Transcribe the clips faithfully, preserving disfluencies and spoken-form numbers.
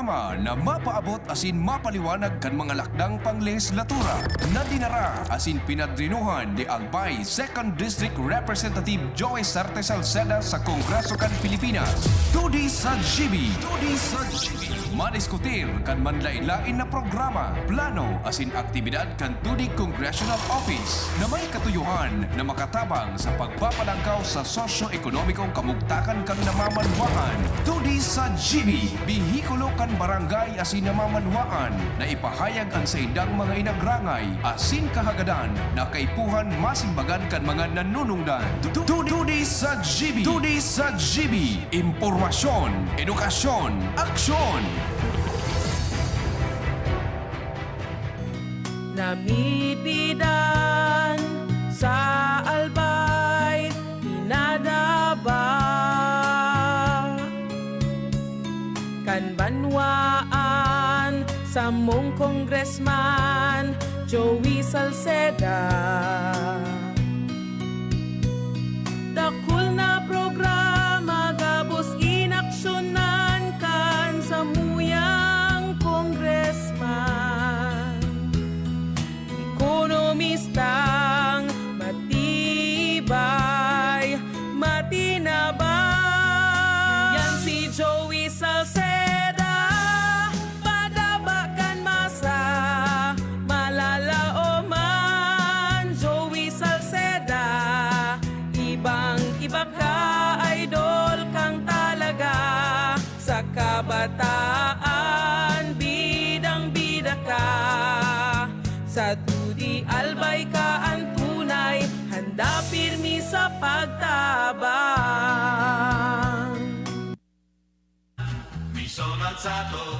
na mapaabot asin mapaliwanag kan mga lakdang panglehislatura na dinara asin pinadrinohan ni Albay Second District Representative Joey Sarte Salceda sa Kongreso kan Pilipinas. Todi sa G B. Todi sa G B. Madiskutir kan manlain-lain na programa, plano asin aktibidad kan Todi Congressional Office na may katuyohan na makatabang sa pagpapalangkaw sa sosyo-ekonomikong kamugtakan kan namamanwaan. Todi sa G B, behikulo kan barangay asin namamanwaan na ipahayag an saindang mga inagrangay asin kahagadan na kaipuhan masimbagan kan mga nanunungdan. Tu-, tu-, Todi sa G B, Todi sa G B, impormasyon, edukasyon, aksyon. Namipidan sa Albay, pinadaba kan banwaan, samong Congressman Joey Salceda. Dakul na programa gabos inaksyonan kan samuyang congressman. Ekonomistang matibay, matinabang. Yan si Joey Salceda, padaba kan masa, malalaoman. Joey Salceda, ibang-iba ka, idol kang talaga. Sa kabataan, bidang-bida ka. Sa Todi Albay ka an tunay, handa pirmi sa pagtabang. Mi sono alzato,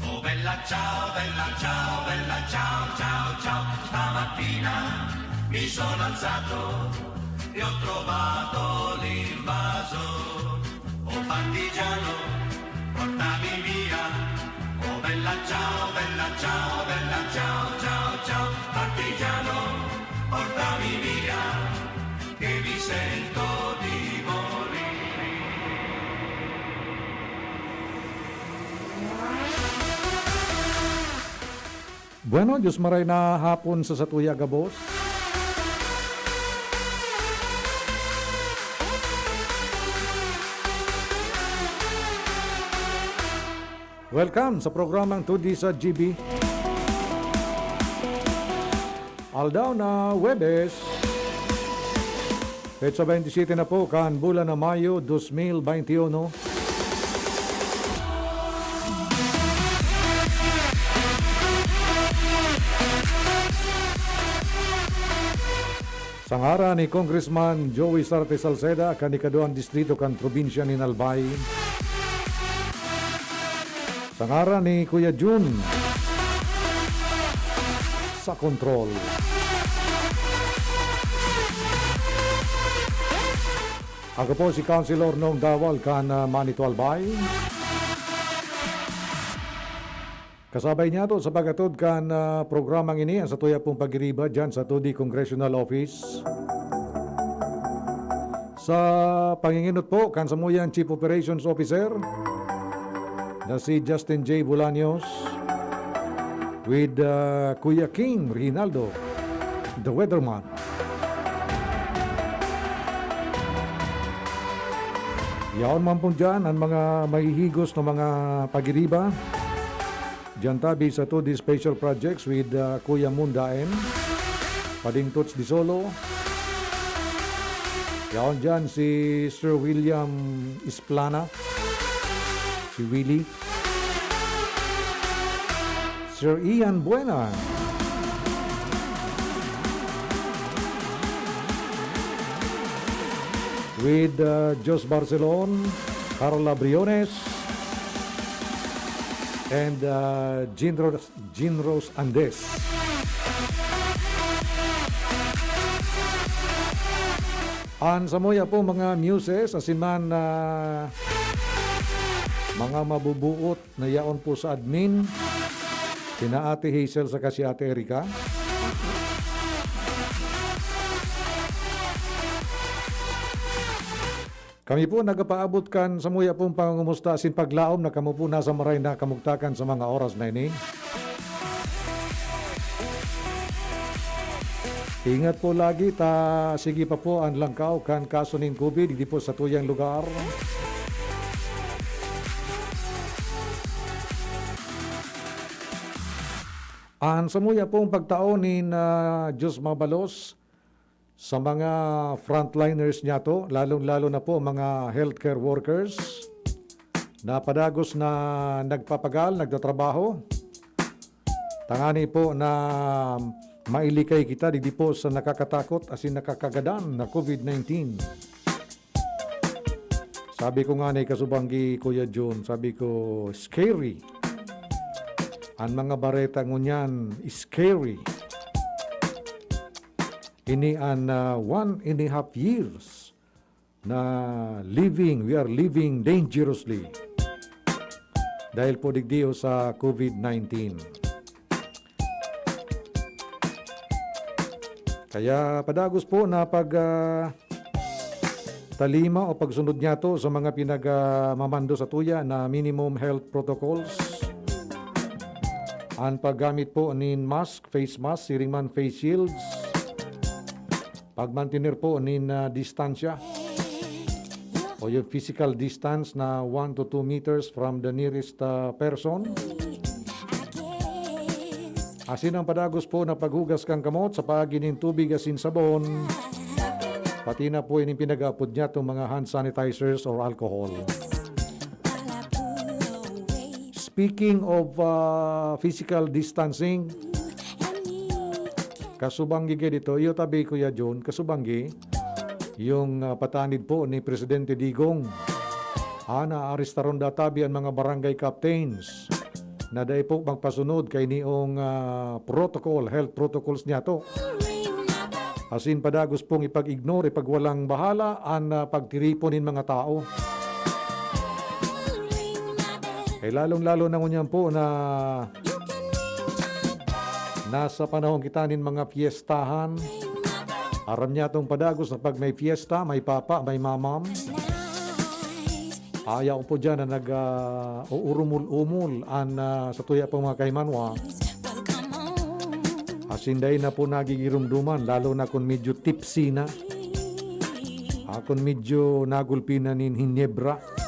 oh bella ciao, bella ciao, bella ciao, ciao, ciao. Stamattina mi sono alzato e ho trovato l'invasor. Oh partigiano, portami via. Oh bella ciao, bella ciao, bella ciao, ciao, ciao. Partigiano, portami via, che mi sento di morire. Bueno, Diyos maray na hapon sa satuya gabos. Welcome sa programang Todi sa G B. Aldaw na Huwebes, petsa twenty-seven na po kan bulan na Mayo, dos mil twenty-one. Sa ngaran ni Congressman Joey Sarte Salceda, kan ikaduwang distrito kan probinsya nin Albay. Sa ngaran ni Kuya Jun, sa kontrol. Ako po si Councilor Nong Dawal kan, ah, Manito Albay. Kasabay niyato sa pag-atod kan, ah, programang ini, an satuya pong pagiriba diyan sa Todi Congressional Office. Sa panginginot po kan samuyang Chief Operations Officer na si Justin J Bolaños with, ah, Kuya King Reginaldo, the weatherman. Yaon man po diyan an mga mahihigos na mga pagiriba. Diyan tabi sa Todi Special Projects with, ah, Kuya Munda M, Pading Toots Disolo. Yaon diyan si Sir William Isplana, si Willie. Sir Ian Buena. With, uh, Jos Barcelon, Carla Briones, and, uh, Jean Ro-, Jean Rose Andes. An samuya po mga muses, asin man, ah, mga mabubuot na yaon po sa admin, sina Ate Hazel saka si Ate Erica. Kami po nagapaabot kan samuya pong pangungumusta asin paglaom na kamo po nasa maray na kamugtakan sa mga oras na ini. Ingat po lagi ta sige pa po an langkaw kan kaso nin COVID digdi po sa tuyang lugar. An samuya pong pagtao nin, ah, Diyos mabalos sa mga frontliners niyato, lalong-lalo na po mga healthcare workers na padagos na nagpapagal, nagtatrabaho. Tangani po na mailikay kita digdi po sa nakakatakot asin nakakagadan na COVID nineteen. Sabi ko nga ni kasubanggi Kuya Jun, sabi ko, "Scary." An mga bareta ngunyan, scary. Ini an, ah, one and a half years na living, we are living dangerously. Dahil po digdi o sa COVID nineteen. Kaya padagos po na pag, ah, talima o pagsunod niyato sa mga pinag, ah, mamando sa tuya na minimum health protocols. An paggamit po nin mask, face mask, siring man face shields. Pagmantener po nin, ah, distansya o yung physical distance na one to two meters from the nearest, ah, person. Asin ang padagos po na paghugas kan kamot sa paagi nin tubig asin sabon. Pati na po ining pinag-aapod niya itong mga hand sanitizers or alcohol. Speaking of, ah, physical distancing, kasubanggi kayo dito, iyo tabi, Kuya John, kasubanggi, yung, ah, patanid po ni Presidente Digong. Ah, naarestaron da tabi ang mga barangay captains na dai po magpasunod kay niong, ah, protocol, health protocols niyato. Asin padagos pong ipag-ignore, ipagwalang bahala an, ah, pagtiripon nin mga tao. Eh, lalong-lalo na ngunyan po na nasa panahon kita nin mga fiestahan. Aram niya itong padagos na pag may fiesta, may papa, may mamam. Ayaw po dyan na nag, ah, uurumul-umul an, ah, sa tuya pong mga kaimanwa. Asin dai na po nagigirumduman, lalo na kung medyo tipsy na. Ah, kung medyo nagulpi na nin hinebra.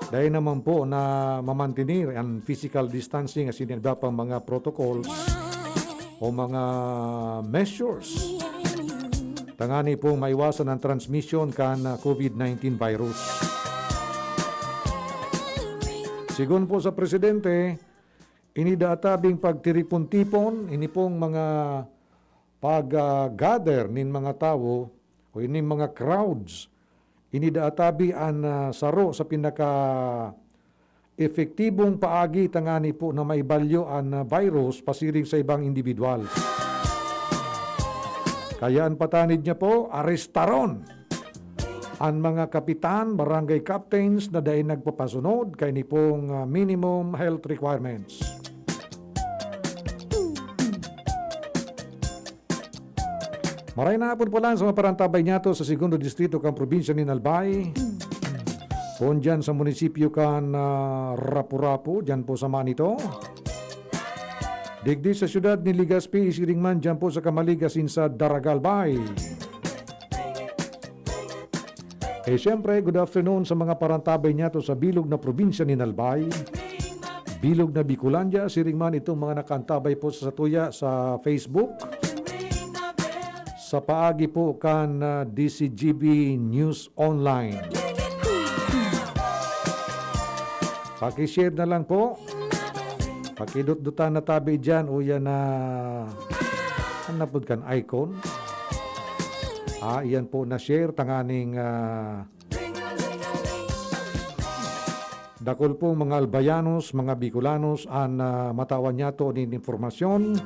Dai naman po na mamantener an physical distancing asin iba pang mga protocols o mga measures. Tangani pong maiwasan ang transmission kan, ah, COVID nineteen virus. Sigon po sa presidente, ini da tabing pagtiripon-tipon, ini pong mga pag, ah, gather nin mga tawo o ining mga crowds, ini da tabi an, ah, saro sa pinaka epektibong paagi tangani po na maibalyo an, ah, virus pasiring sa ibang individual. Kaya an patanid niya po, arestaron an mga kapitan, barangay captains na dai nagpapasunod kaini pong, ah, minimum health requirements. Maray na hapon po lang sa mga parantabay niyato sa Segundo Distrito kan probinsya nin Albay. Kung dyan sa munisipyo kan, ah, Rapu-Rapu, dyan po sa Manito. Digdi sa siyudad ni Legazpi, isiring man dyan po sa Camalig asin sa Daraga, Albay. Eh, siyempre, good afternoon sa mga parantabay niyato sa bilog na probinsya nin Albay. Bilog na Bicolandia, siring man itong mga nakaantabay po sa satuya sa Facebook. Sa paagi po kan, ah, D C G B News Online. Paki-share na lang po. Pakidot-dotan na tabi dyan, uya na, ano na po kan icon? Ah, iyan po na share, tanganing, ah, dakul pong mga Albayanos, mga Bicolanos, an, ah, matawan niyato nin impormasyon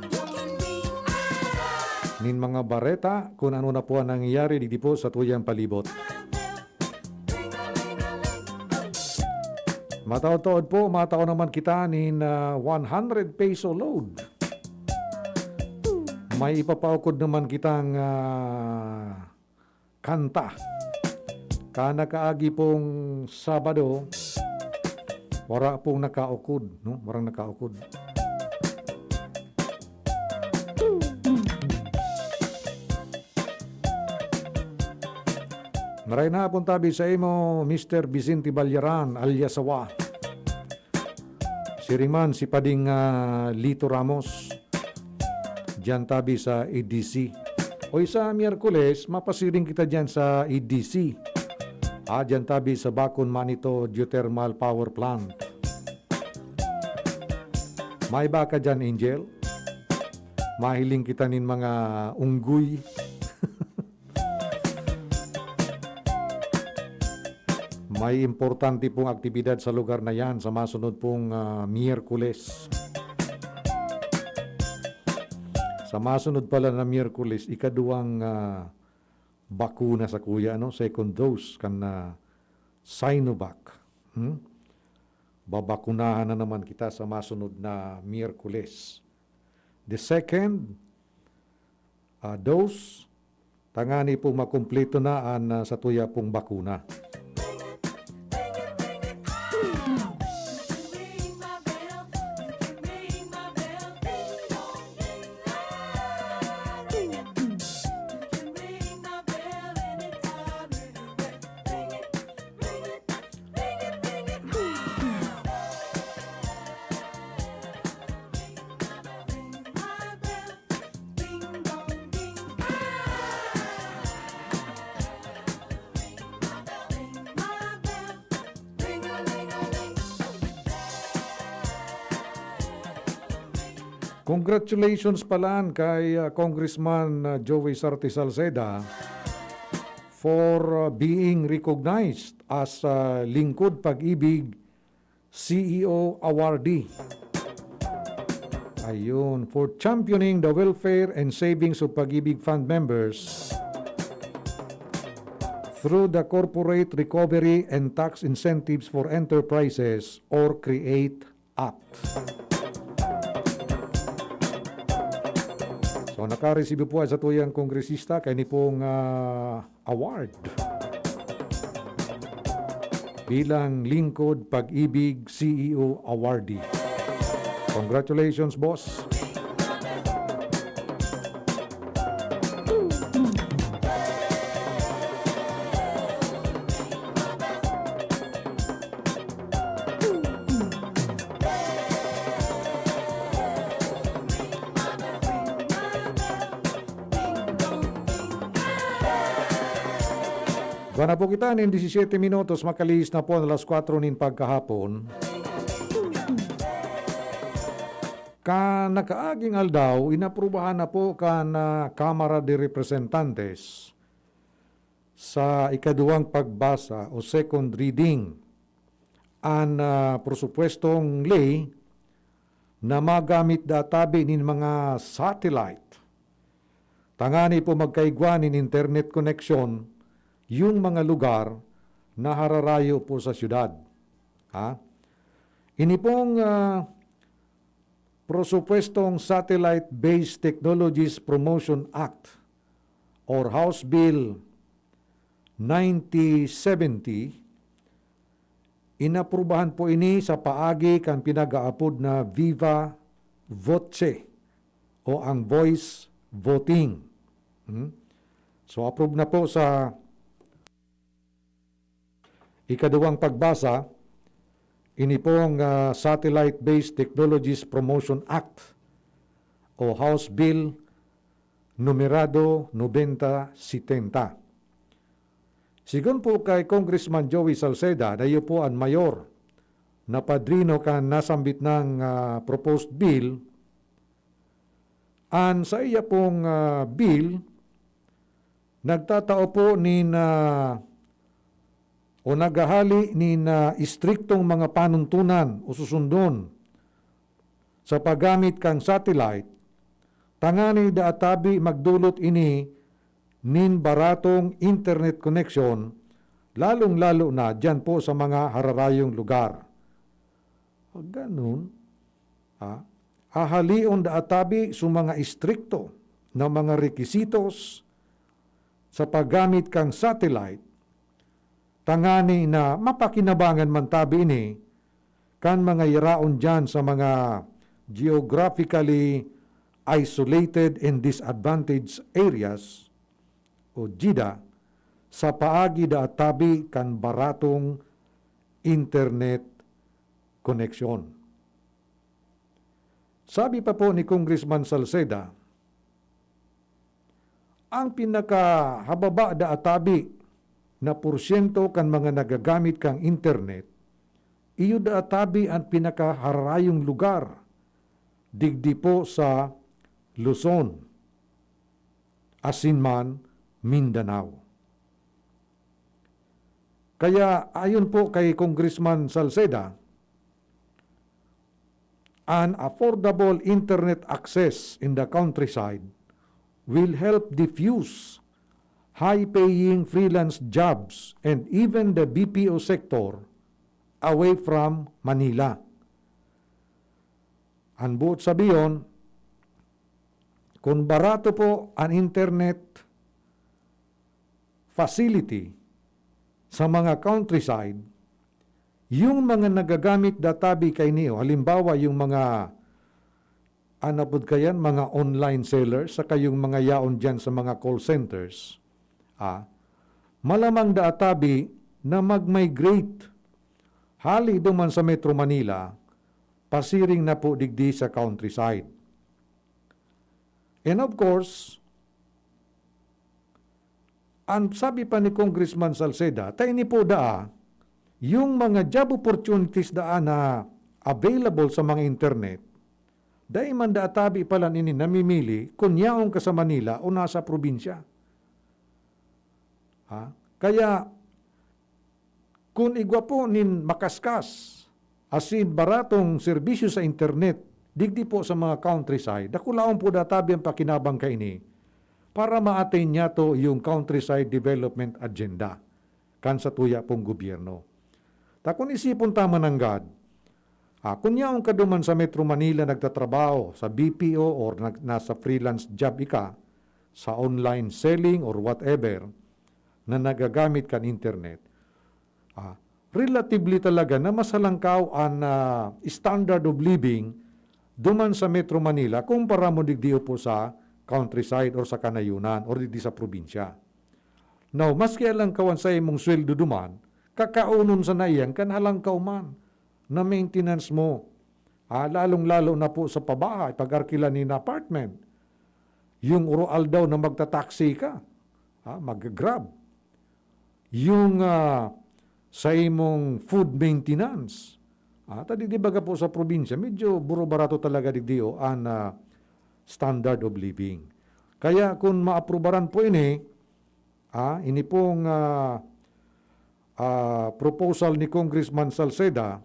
nin mga bareta kun ano na po ang nangyayari digdi po sa tuyang palibot. Mataod-taod po, matao naman kita nin, ah, one hundred peso load. May ipapaukod naman kitang, ah, kanta. Kan nakaagi pong Sabado, wara pong nakaukod, no? Warang nakaukod. Maray na hapon tabi sa imo, Mister Vicente Ballaran, alias Sawa. Siring man si Pading, ah, Lito Ramos, diyan tabi sa E D C. O sa Miyerkules, mapasiring kita diyan sa E D C. Ah, diyan tabi sa Bacon Manito Geothermal Power Plant. May baka diyan, Angel? Mahiling kita nin mga unggoy. May importante pong aktibidad sa lugar na yan sa masunod pong, ah, Miyerkules. Sa masunod pala na Miyerkules, ikaduwang, ah, bakuna sa kuya, ano, second dose kan, ah, Sinovac. Hmm? Babakunahan na naman kita sa masunod na Miyerkules. The second, ah, dose, tangani pong makumpleto na an, ah, satuya pong bakuna. Congratulations palan kay, ah, Congressman, ah, Joey Sarte Salceda for, ah, being recognized as, ah, Lingkod Pag-ibig C E O awardee. Ayun, for championing the welfare and savings of Pag-ibig Fund members through the Corporate Recovery and Tax Incentives for Enterprises or create Act. So, nakareceive po sa tuyang kongresista kay ni pong, ah, award bilang Lingkod Pag-ibig C E O Awardee. Congratulations, boss. Igwa na po kita nin disisiete minutos, makalihis na po an alas kwatro nin pagkahapon. Kan nakaaging aldaw, inaprubahan na po kan, ah, Kamara de Representantes sa ikaduwang pagbasa o second reading an, ah, prosupwestong ley na magamit da tabi nin mga satellite tangani po magkaigwa nin internet connection yung mga lugar na hararayo po sa syudad. Ha? Ini pong, ah, prosupwestong Satellite-Based Technologies Promotion Act or House Bill ninety seventy, inaprubahan po ini sa paagi kan pinag-aapod na Viva Voce o ang voice voting. Hmm? So, approve na po sa ikaduwang pagbasa, ini pong, ah, Satellite-Based Technologies Promotion Act o House Bill numerado nobenta setenta. Sigon po kay Congressman Joey Salceda, na iyo po an mayor na padrino kan nasambit nang, ah, proposed bill, an saiya pong, ah, bill nagtatao po nin, ah, o naghahali nin, ah, istriktong mga panuntunan o susundon sa paggamit kan satellite, tangani da tabi magdolot ini nin baratong internet connection, lalong-lalo na diyan po sa mga hararayong lugar. Ganun, ha? Hahalion da tabi sa mga istrikto na mga rekisitos sa paggamit kan satellite tangani na mapakinabangan man tabi ini kan mga iraon diyan sa mga geographically isolated and disadvantaged areas o GIDA sa paagi da tabi kan baratong internet connection. Sabi pa po ni Congressman Salceda, ang pinakahababa da atabi na porsyento kan mga nagagamit kan internet, iyo da atabi an pinakahararayong lugar digdi po sa Luzon, asin man Mindanao. Kaya ayon po kay Congressman Salceda, an affordable internet access in the countryside will help diffuse high-paying freelance jobs and even the B P O sector away from Manila. An boot sabihon, kun barato po an internet facility sa mga countryside, yung mga nagagamit da tabi kaini, o halimbawa, yung mga, ano pod kayan, mga online sellers, saka yung mga yaon diyan sa mga call centers, ah, malamang da tabi na mag-migrate hali duman sa Metro Manila, pasiring na po digdi sa countryside. And of course, ang sabi pa ni Congressman Salceda, ta ini po daa, yung mga job opportunities daa na available sa mga internet, dai man daa tabi palan ini namimili kun yaon ka sa Manila o nasa probinsya. Ha? Kaya, kun igwa po nin makaskas asin baratong serbisyo sa internet digdi po sa mga countryside, dakulaon po da tabi an pakinabang kaini para ma-attain niyato yung countryside development agenda kan satuya pong gobyerno. Ta kun isipon ta man nanggad, ah, kun yaon ka duman sa Metro Manila nagtatrabaho sa B P O or nag-, nasa freelance job ika, sa online selling or whatever na nagagamit kan internet, ah, relatively talaga na mas halangkaw an, ah, standard of living duman sa Metro Manila kumpara mo digdi po sa countryside or sa kanayunan or digdi sa probinsya. Now, maski halangkaw an saimong sweldo duman, kakaonon sana iyan kan halangkaw man na maintenance mo. Ah, lalong-lalo na po sa pabahay, pag-arkila nin apartment. Yung oro-aldaw na magtataksi ka, ah, mag-Grab. Yung, ah, sa imong food maintenance. Ah, ta digdi baga po sa probinsya, medyo buro-barato talaga digdi, oh, an, ah, standard of living. Kaya kun maaprubaran po ini, ah, ini pong, ah, ah, proposal ni Congressman Salceda,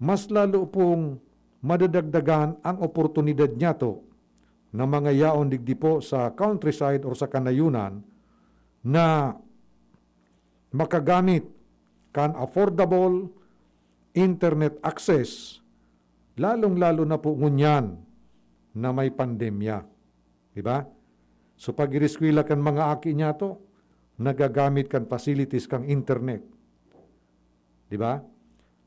mas lalo pong madadagdagan ang oportunidad niyato na mga yaon digdi po sa countryside or sa kanayunan na makagamit kan affordable internet access, lalong-lalo na po ngunyan na may pandemya. Di ba? So, pag-iriskwela kan mga aki niyato, nagagamit kan facilities kan internet. Di ba?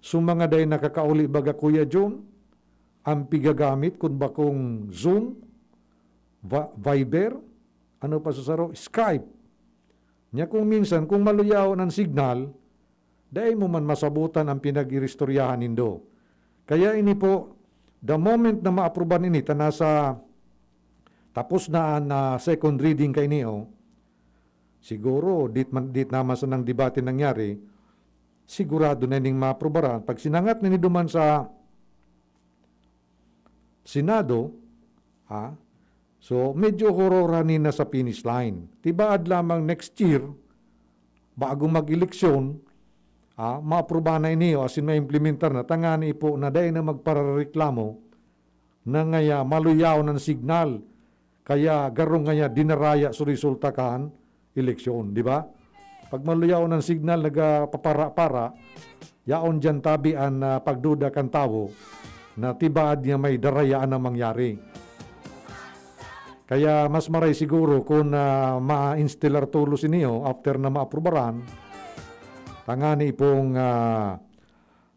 So, mga dai nakakauli, baga, Kuya Jun, ang pigagamit kun bakong Zoom, Va-, Viber, ano pa sa saro? Skype. Nya kung minsan, kung maluyaw ang signal, dai mo man masabutan ang pinag-iristoryahan nindo. Kaya ini po, the moment na maapruban ini, ta nasa tapos na an, ah, second reading kaini, oh. Siguro, dit man, dit naman sanang debate nangyari, sigurado na ining maaprubaran. Pag sinangat na ni duman sa Senado, ha? So, medyo horor na sa finish line. Tibaad lamang next year, bago mag-eleksyon, ah, maaprubahan na ini, o asin maimplementar na, tangani po na dai na magparareklamo na ngaya maluyaw ang signal, kaya garo ngaya dinaraya sa resulta kan eleksyon, di ba? Pag maluyaw ang signal, nagapapara-para, yaon diyan tabi an, ah, pagduda kan tawo na tibaad niya may darayaan na mangyari. Kaya mas maray siguro kun, ah, ma-instilar tolos ini, oh, after na maaprubaran, tangani pong, ah,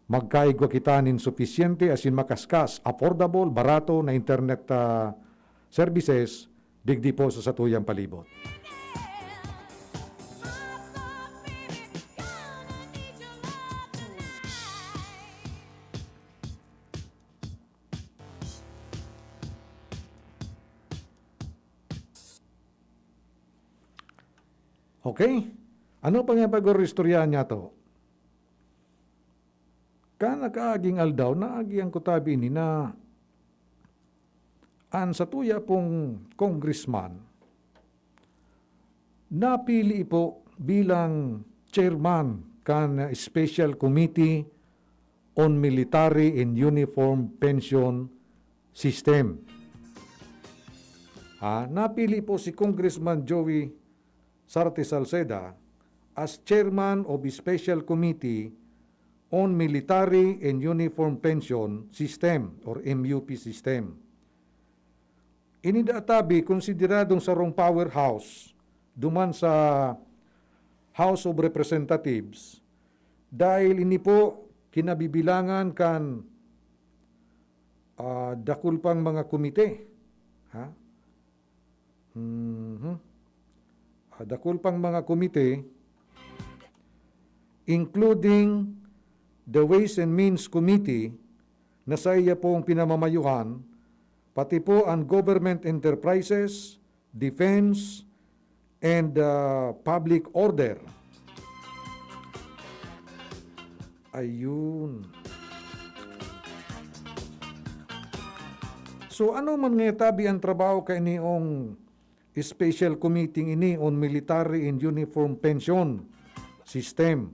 magkaigwa kita nin supisyente asin makaskas, affordable, barato na internet, ah, services digdi po sa satuyang palibot. Okay? Ano pa nga pag-istoryahan niya to? Kan nakaaging aldaw, naagihan ko tabi ini na an satuya pong congressman, napili po bilang chairman kan Special Committee on Military and Uniform Pension System. Ah, napili po si Congressman Joey Sarte Salceda as chairman of Special Committee on Military and Uniform Pension System or M U P system. Ini daa tabi konsideradong sarong powerhouse duman sa House of Representatives dahil ini po kinabibilangan kan, ah, dakul pang mga komite. Ha? Mhm. Ah, dakul pang mga komite, including the Ways and Means Committee na saiya pong pinamamayuhan, pati po ang Government Enterprises, Defense, and, ah, Public Order. Ayun. So, ano man nga tabi ang trabaho kaini ong special committee ini on military and uniform pension system?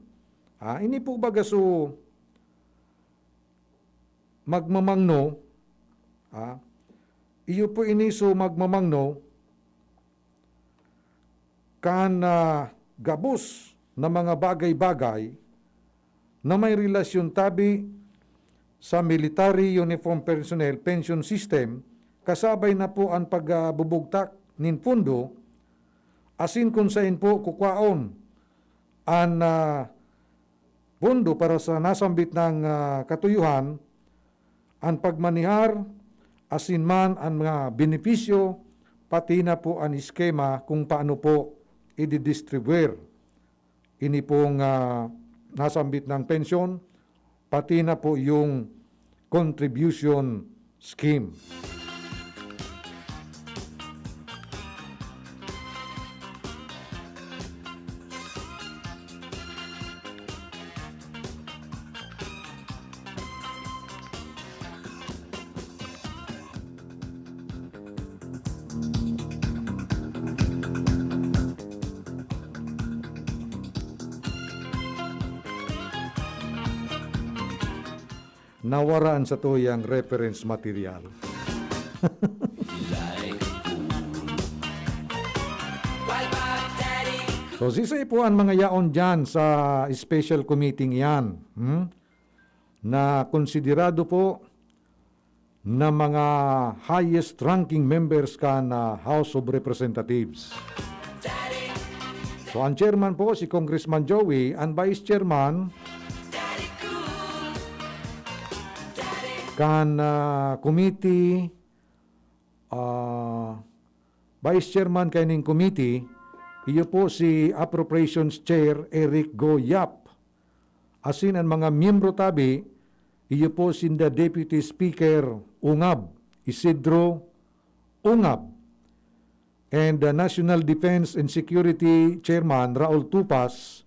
Ah, ini po baga so magmamangno, ah, iyo po ini so magmamangno kan, ah, gabos na mga bagay-bagay na may relasyon tabi sa Military Uniform Personnel Pension System, kasabay na po an pagbubugtak nin pondo, asin kun saen po kukwaon an, ah, pondo para sa nasambit na, ah, katuyohan, an pagmanihar, asin man an mga benepisyo, pati na po an eskema kung paano po ididistribuir ini pong, ah, nasambit na pensyon, pati na po yung contribution scheme. Nawara an satuyang reference material. So, sisay po an mga yaon diyan sa special committee iyan, hmm? Na konsiderado po na mga highest ranking members kan, ah, House of Representatives. So, ang chairman po si Congressman Joey, ang vice chairman kan, ah, committee, ah, vice chairman kaining committee, iyo po si Appropriations Chair Eric Go Yap. Asin an mga miyembro tabi, iyo po sinda Deputy Speaker Ungab, Isidro Ungab, and the National Defense and Security Chairman Raul Tupas,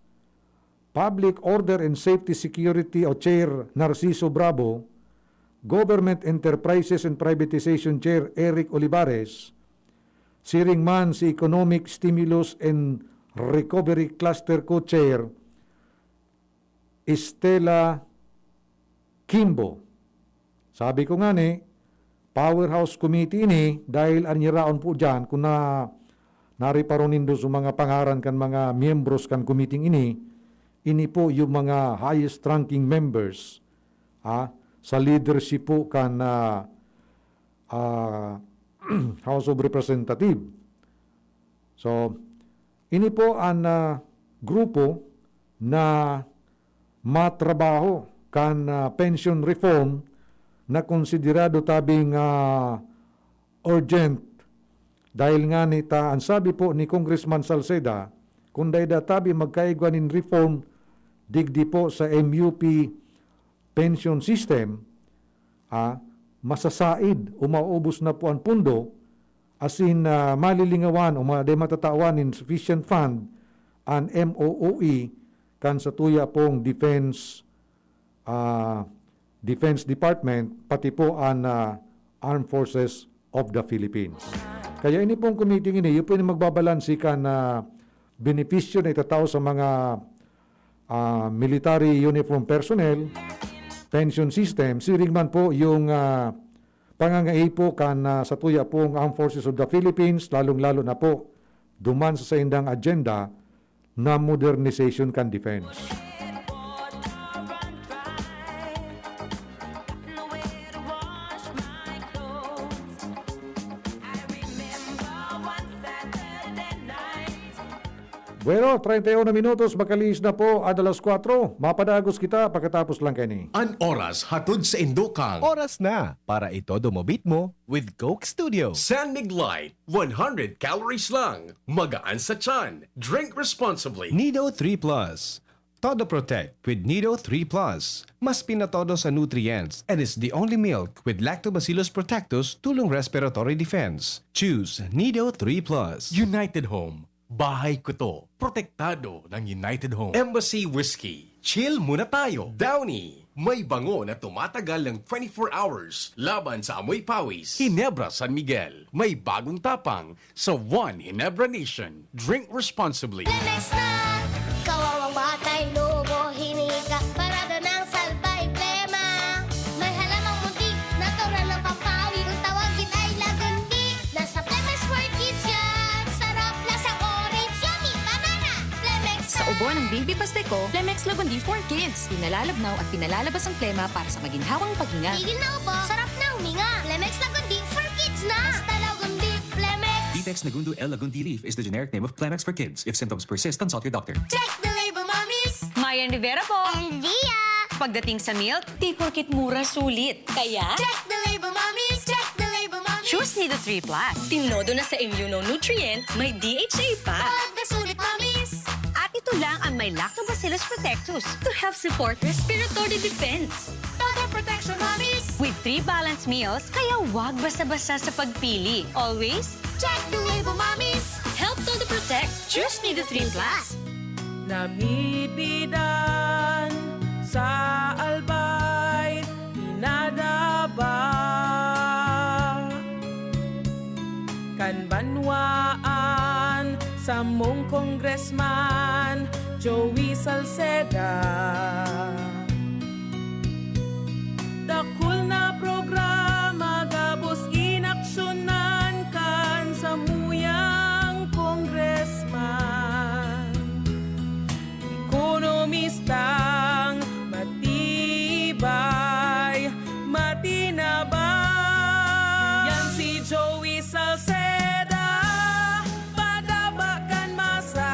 Public Order and Safety Security o Chair Narciso Bravo, Government Enterprises and Privatization Chair Eric Olivares, siring man si Economic Stimulus and Recovery Cluster Co-Chair Estela Kimbo. Sabi ko ngani, powerhouse committee ini dahil an yaraon po diyan, kung na, nariparo nindo sa mga pangaran kan mga miyembros kan committee ini, ini po yung mga highest ranking members, ah, sa leadership po kan, ah, ah, House of Representative. So, ini po an, ah, grupo na matrabaho kan, ah, pension reform na konsiderado tabing, ah, urgent. Dahil ngani ta, an sabi po ni Congressman Salceda, kun dai da tabi magkaigwa nin reform digdi po sa M U P pension system, ah, masasaid o maubos na po an pundo, asin, ah, malilingawan o ma-, dai matatawan nin sufficient fund an M O O E kan sa tuya pong defense, ah, Defense Department, pati po an, ah, Armed Forces of the Philippines. Kaya ini pong committee ini, iyo po ini magbabalanse kan, ah, benepisyo na itatao sa mga, ah, military uniform personnel, pension system, siring man po yung, ah, pangangaipo kan, ah, sa tuya pong Armed Forces of the Philippines, lalong-lalo na po duman sa saindang agenda na modernization kan defense. Bueno, treinta y uno minutos, makalihis na po an alas kwatro. Mapadagos kita pagkatapos lang kaini. An oras hatod sa Indokang. Oras na para itodo mo beat mo with Coke Studio. San Mig Light, one hundred calories lang. Magaan sa tiyan. Drink responsibly. Nido three Plus. Todo Protect with Nido three Plus. Mas pinatodo sa nutrients and is the only milk with Lactobacillus protectus tulong respiratory defense. Choose Nido three Plus. United Home. Bahay ko to. Protektado ng United Home. Embassy Whiskey. Chill muna tayo. Downy. May bango na tumatagal ng twenty-four hours laban sa amoy pawis. Ginebra San Miguel. May bagong tapang sa One Ginebra Nation. Drink responsibly. Lemex na! Kawawang batay, lobo, hinika, parada ng salbay, plema. May halamang muntik, natural na pampawi. Kung tawagin ay lagundi, nasa Lemex for Kids yan. Sarap, lasang orange, yummy, banana. Lemex Sa na! Ubo ng Baby Pasteco, Lemex Lagundi for Kids. Pinalalabnaw at pinalalabas ang plema para sa maginhawang paghinga. Tigil na ubo, sarap na huminga. Lemex Lagundi for Kids na! Basta Lagundi, Lemex! Vitex Nagundo L Lagundi Leaf is the generic name of Plemex for Kids. If symptoms persist, consult your doctor. Check the label, mommies! Mayan Rivera po! And Dia! Pagdating sa milk, di porket mura, sulit. Kaya, Check the label, mommies! Check the label, mommies! Choose Nido three Plus. Tinodo na sa immunonutrient, may D H A pa. Pagkasulit, mommies! At ito lang ang may Lactobacillus protectus to help support respiratory defense. Total protection, mommies! With three balanced meals, kaya wag basa-basa sa pagpili. Always Check the label, mommies! Help Todo Protect. Choose Nido three Plus. Namibidan sa Albay, pinadaba kan banwaan samong Congressman Joey Salceda. Dakul na programa gabos inaksyonan kan samuyang congressman. Ekonomistang matibay, matinabang. Yan si Joey Salceda, padaba kan masa,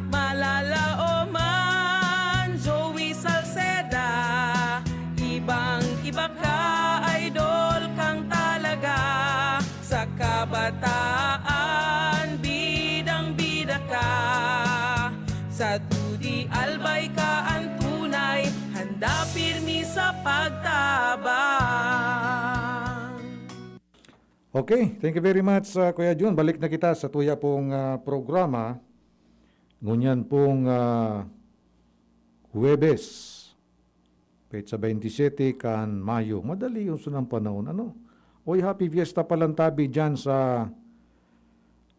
malalaoman. Joey Salceda, ibang-iba ka, idol kang talaga. Sa kabataan, bidang-bida ka. Sa dudi, albay ka an tunay, handa pirmi sa pagtabang. Okay, thank you very much, ah, Kuya Jun. Balik na kita sa tuya pong, ah, programa. Ngunyan pong, ah, Huwebes, petsa twenty-seven kan Mayo. Madali yung sunang panahon, ano? Oy, happy fiesta palantabi dyan sa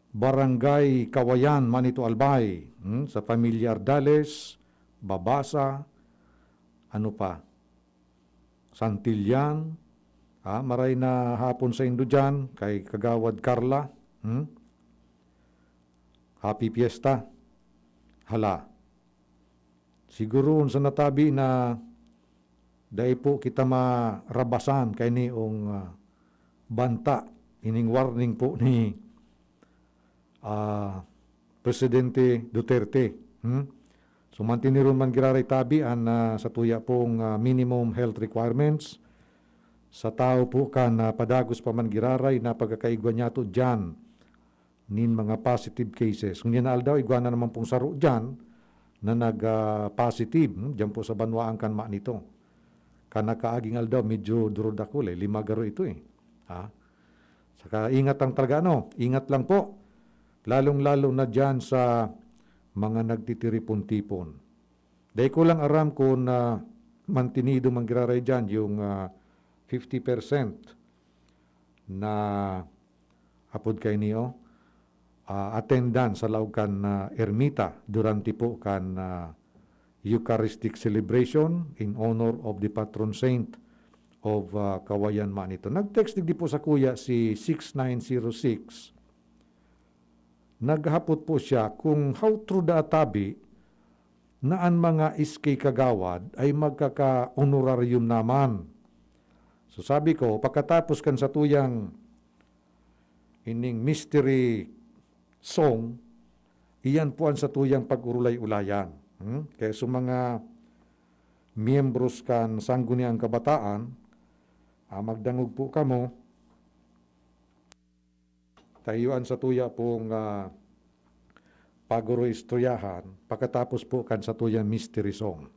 Barangay Kawayan, Manito Albay. Hmm? Sa Pamilya Ardales, Babasa, ano pa? Santillan, ah, maray na hapon saindo diyan, kay Kagawad Carla. Hmm? Happy Fiesta. Hala. Siguro sa natabi na dai po kita marabasan kay niong, ah, banta, ining warning po ni, ah, Presidente Duterte. Hmm? Tuman tiniron man giraray tabi an, ah, satuya pong, ah, minimum health requirements. Sa tawo po kan, ah, padagos pa man giraray na pagkakaigwa niyato diyan nin mga positive cases. Ngunyan na aldaw, igwa na naman pong saro diyan na nag, ah, positive, hmm, diyan po sa banwaan kan Manito. Kan nakaaging aldaw, medyo durudakul eh. Lima garo ito eh. Ha? Saka ingat lang talaga, ano? Ingat lang po. Lalong-lalo na diyan sa mga nagtitiripon-tipon. Dai ko lang aram kung, ah, mantinido man giraray diyan yung, ah, fifty percent na apod kaini, oh, ah, attendance sa laog kan, ah, ermita durante po kan, ah, Eucharistic celebration in honor of the patron saint of, ah, Kawayan Manito. Nag-text digdi po sakuya si six nine zero six. Naghapot po siya kung how true da tabi na an mga S K kagawad ay magkaka-honorarium naman. So sabi ko, pakatapos kan satuyang ining mystery song, iyan po an satuyang pag-urulay-ulayan. Hmm? Kaya sa mga miyembros kan Sangguniang Kabataan, ah, magdangog po kamo, ta iyo an satuya pong, ah, pag-uroistoryahan pakatapos po kan satuyang mystery song.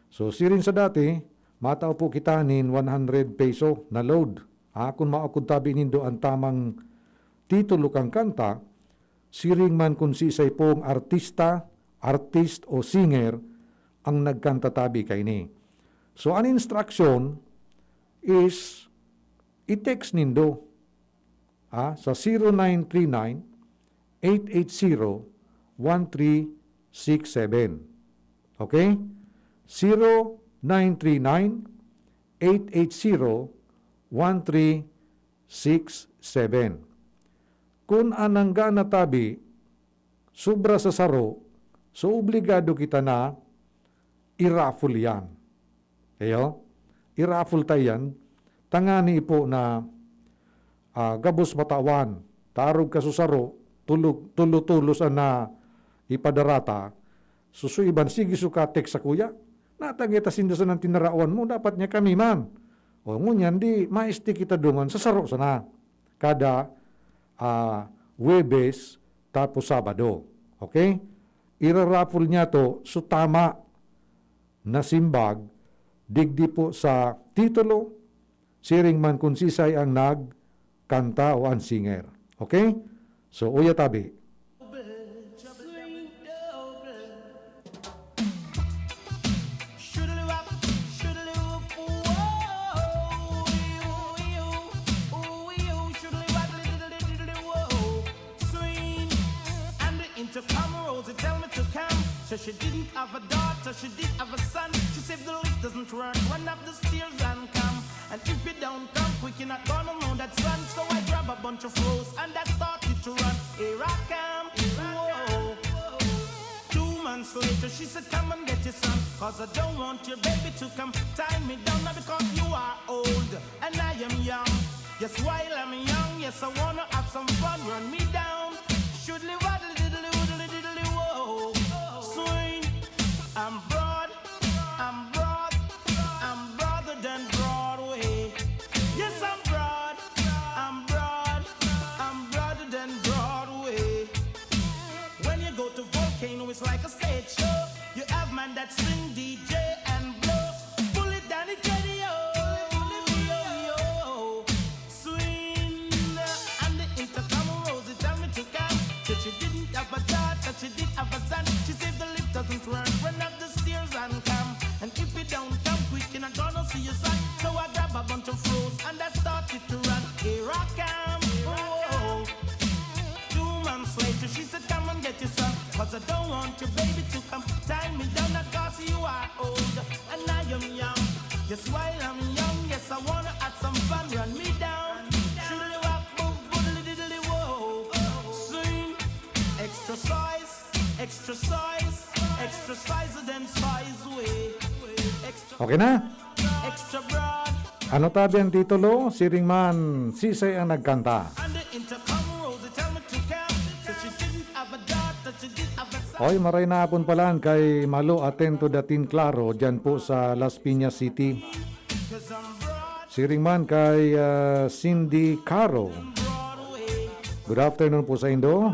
So, siring sa dati, matao po kita nin one hundred peso na load. Ah, kun maukod tabi nindo an tamang titulo kan kanta, siring man kun siisay pong artista, artist o singer ang nagkanta tabi kaini. So, an instruction is i-text nindo, ah, sa zero nine three nine, eight eight zero, one three six seven. Okay? Zero nine three nine, eight eight zero, one three six seven. Kun an nangga na tabi, sobra sa saro, so obligado kita na i-raffle yan. Iyo? I-raffle ta yan. Tangani po na, ah, gabos matawan. Tarog ka susaro, tulog, tulo-tulos an na ipadarata. Susuiban, sige, suka, text sa kuya. Natagay ta sinda sa nang tinarawan mo, dapat niya kami man. O, ngunyan, di, maesti kita dungan sa saro sana. Kada, ah, Huwebes, tapos Sabado. Okay? Irarapol niya to, so tama na simbag, digdi po sa titulo, siring man kun sisay ang nagkanta o an singer. Okay? So, uya tabi. Swing. And the intercom Rosie tell me to come. So she didn't have a daughter, she did have a son. She said, "If the lift doesn't work, run up the stairs and come. And if you don't come quick, you're not gonna know that son." So I grab a bunch of rose and I started to run. Here I come. Whoa. Two months later, she said, "Come and get your son, 'cause I don't want your baby to come tie me down now, because you are old and I am young. Yes, while I'm young, yes, I wanna have some fun. Run me down." Shoodly waddly diddly woodly diddly whoa. Swing. I'm broad, I'm broad, I'm broader than Broadway. Yes, I'm broad, I'm broad, I'm broader than Broadway. When you go to Volcano, it's like a stage show. You have man that sing, D J and blow. Pull it down, it yo, yo, yo. Swing. And the intercom Rosie tell me to come. Said she didn't have a daughter, she did have a son. She said, "If the lift doesn't work, run up the stairs and come. And if you don't come quick, you're not gonna see your son." So I grab a bunch of rose and I started to run. Here I come. Whoa. Two months later, she said, "Come and get your son, 'cause I don't want your baby to come tie me down, 'cause you are old and I am young. Yes, while I'm young, yes, I wanna have some fun. Run me down. Shoodly wop, boom, boodly diddly whoa." Swing. Extra size, extra size, extra size, then size way. Extra, okay na? Extra broad. Ano tabi ang titulo? Siring man, sisay ang nagkanta? And the intercom Rosie tell me to come. Said she didn't have a daughter, she did have a Oy, maray na hapon palan kay Malo Atento Datin Claro, dyan po sa Las Piñas City. Siring man kay, ah, Cindy Caro. Good afternoon po sa indo.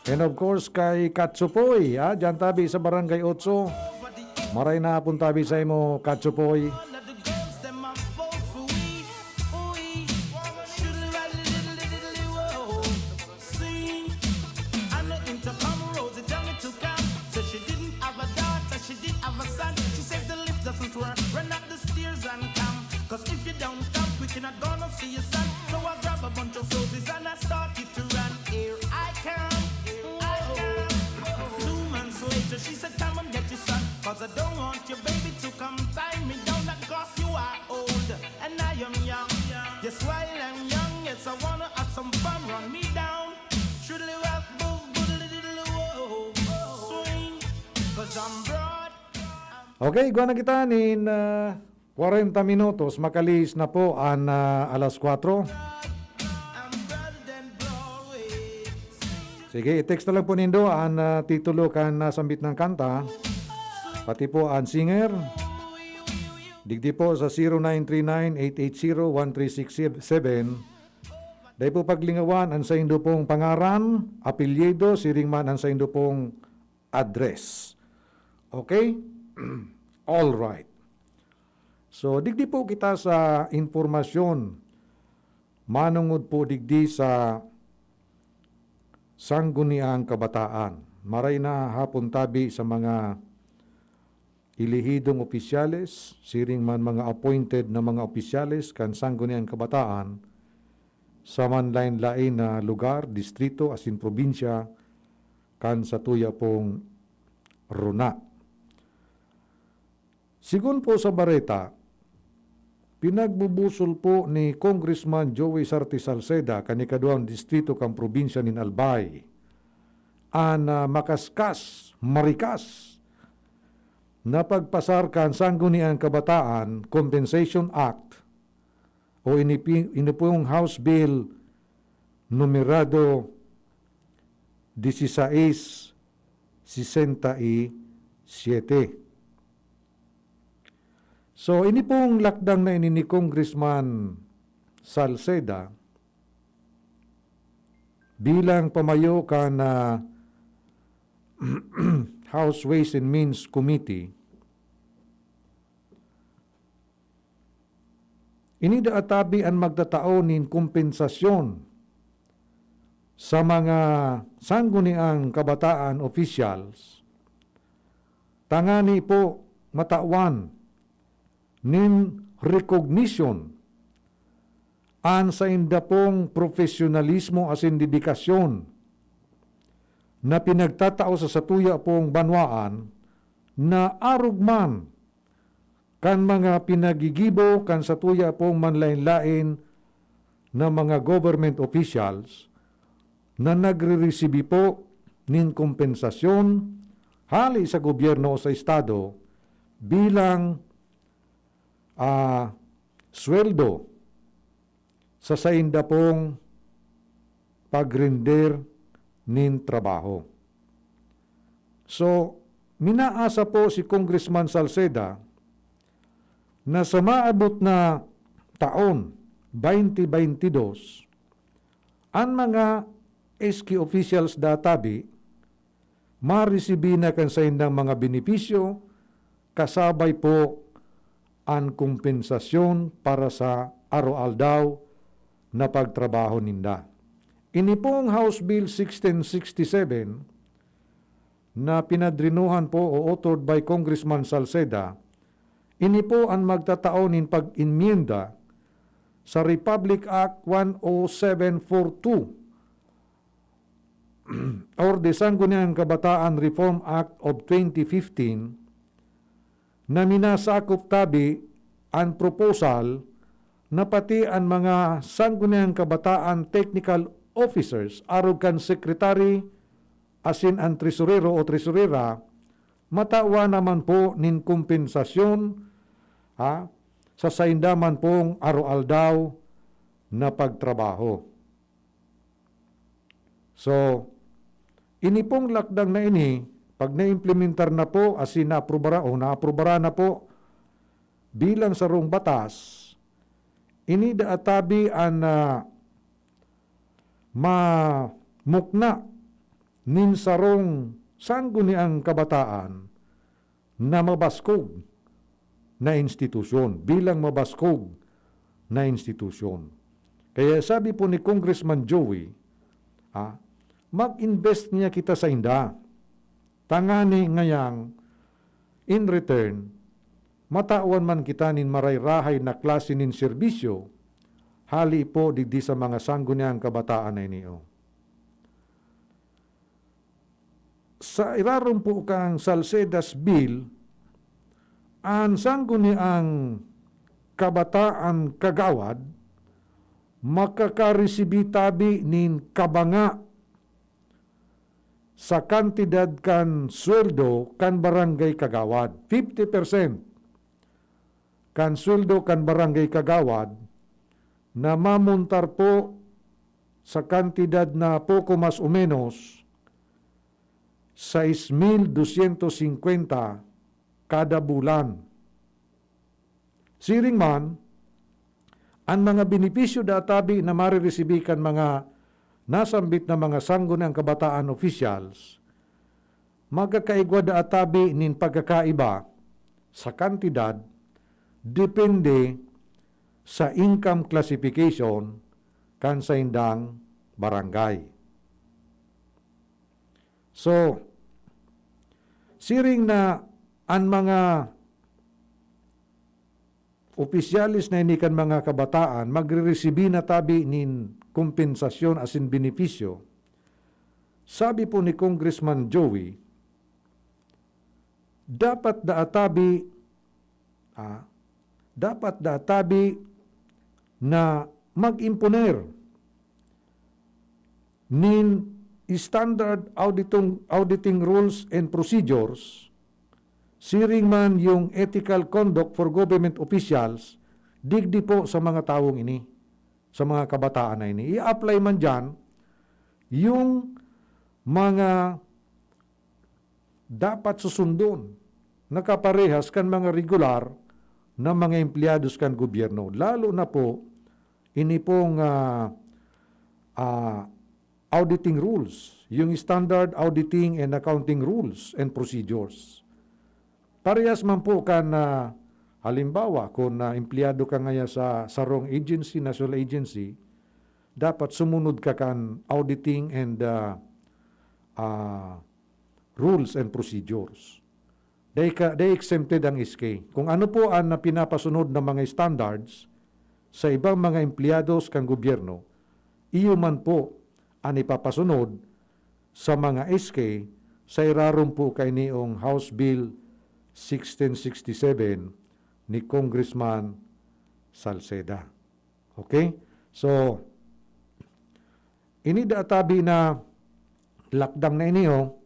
And of course, kay Katsupoy, ah, dyan tabi sa Barangay Otso. Maray na hapon tabi sa imo, Katsupoy. Sing. And the intercom, Rosie Johnny to come. Said she didn't have a daughter, she did have a son. She said the lift doesn't work, run up the stairs and come. Cause if you don't come quick, you're not gonna see your son. So I grab a bunch of roses and I started to run. Here I come, here I come. Two months later, she said, come and get your son. Cause I don't want your baby to come tie me down. Not cause you are old and I am young. Yes, while I'm young, yes, I wanna have some fun. Run me down. Shriddly rap, boom, boom, diddly, whoa, whoa. Swing, cause I'm broad. Okay, igwa na kita nin, ah, kwarenta minutos, makalihis na po an, ah, alas kwatro. I'm broad than Broadway. Sige, i-text na lang po nindo an, ah, titulo kan nasambit na kanta, pati po an singer. Digdi po sa zero nine three nine eight eight zero one three six seven. Dai po paglingawan an saindo pong pangaran, apelyido, siring man an saindo pong address. Okay? All right. So, digdi po kita sa impormasyon manongod po digdi sa Sangguniang Kabataan. Maray na hapon tabi sa mga elehidong opisyales, siring man mga appointed na mga opisyales kan Sangguniang Kabataan sa manlaen-laen na lugar, distrito asin probinsya kan satuya pong rona. Sigon po sa bareta, pinagbubusol po ni Congressman Joey Sarte Salceda kan ikaduwang distrito kan probinsya nin Albay an, ah, makaskas, marikas na pagpasar kan Sangguniang Kabataan Compensation Act o inipi-, ini pong House Bill numerado dieciséis sesenta y siete. So, ini pong lakdang na ini ni Congressman Salceda bilang pamayo kan, ah, House Ways and Means Committee, ini daa tabi an magtatao nin kompensasyon sa mga Sangguniang Kabataan officials, tangani po matawan nin recognition an sainda pong profesionalismo asin dedikasyon na pinagtatao sa satuya pong banwaan na arog man kan mga pinagigibo kan satuya pong manlaen-laen na mga government officials na nagreresibi po nin kompensasyon hale sa gobyerno o sa estado bilang, ah, sweldo sa sainda pong pagrinder nin trabaho. So, minaasa po si Congressman Salceda na sa maabot na taon, twenty twenty-two, an mga S K officials da tabi maresibi na kan saindang mga benepisyo, kasabay po an kompensasyon para sa aroaldaw na pagtrabaho ninda. Ini pong House Bill sixteen sixty-seven na pinadrinuhan po o authored by Congressman Salceda, ini po an magtatao nin pag-enmienda sa Republic Act one oh seven four two or the Sangguniang Kabataan Reform Act of twenty fifteen na minasakop tabi an proposal na pati an mga Sangguniang Kabataan technical officers arog kan secretary asin an tresurero o tresurera matawan naman po nin kompensasyon, ha, sa sainda man pong aroaldaw na pagtrabaho. So, Ini pong lakdang na ini, pag naimplementar na po, asin naaprobara o naaprobara na po bilang sarong batas, ini daa tabi an, ah, mamukna nin sarong sangguniang kabataan na mabaskog na institusyon, bilang mabaskog na institusyon. Kaya sabi po ni Congressman Joey, ah, "Mag-invest niya kita sa inda. Tangani ngayang, in return, matawan man kita nin marayrahay na klase nin serbisyo, hali po digdi sa mga sangguniang kabataan na ini." Oh. Sa irarom po kang Salceda's Bill, an sangguniang kabataan kagawad makakaresibi tabi nin kabanga sa kantidad kan sweldo kan barangay kagawad. Fifty percent kan sweldo kan barangay kagawad na mamontar po sa kantidad na poko mas o menos sais mil dosyentos singkwenta kada bulan. Siring man, an mga benepisyo daa tabi na mariresibi kan mga nasambit na mga sangguniang kabataan officials, magkakaigwa daa tabi nin pagkakaiba sa kantidad depende sa income classification kan saindang barangay. So, siring na an mga opisyales na ini kan mga kabataan magre-resibi na tabi nin kompensasyon asin benepisyo, sabi po ni Congressman Joey, dapat daa tabi, ah, dapat daa tabi na mag-imponer nin standard auditing, auditing rules and procedures, siring man yung ethical conduct for government officials, digdi po sa mga tawong ini, sa mga kabataan na ini. I-apply man dyan yung mga dapat susundon na kaparehas kan mga regular na mga empleyados kan gobyerno, lalo na po ini pong, ah, ah, auditing rules, yung standard auditing and accounting rules and procedures. Parehas man po kan, ah, halimbawa, kung, ah, empleyado ka ngaya sa sarong agency, national agency, dapat sumunod ka kan auditing and, ah, ah, rules and procedures. Dai ka, dai exempted ang S K. Kung ano po an, ah, pinapasunod na mga standards sa ibang mga empleyados kan gobyerno, iyo man po an ipapasunod sa mga S K sa irarom po kainiyong House Bill sixteen sixty-seven ni Congressman Salceda. Okay? So, ini daa tabi na lakdang na ini, oh.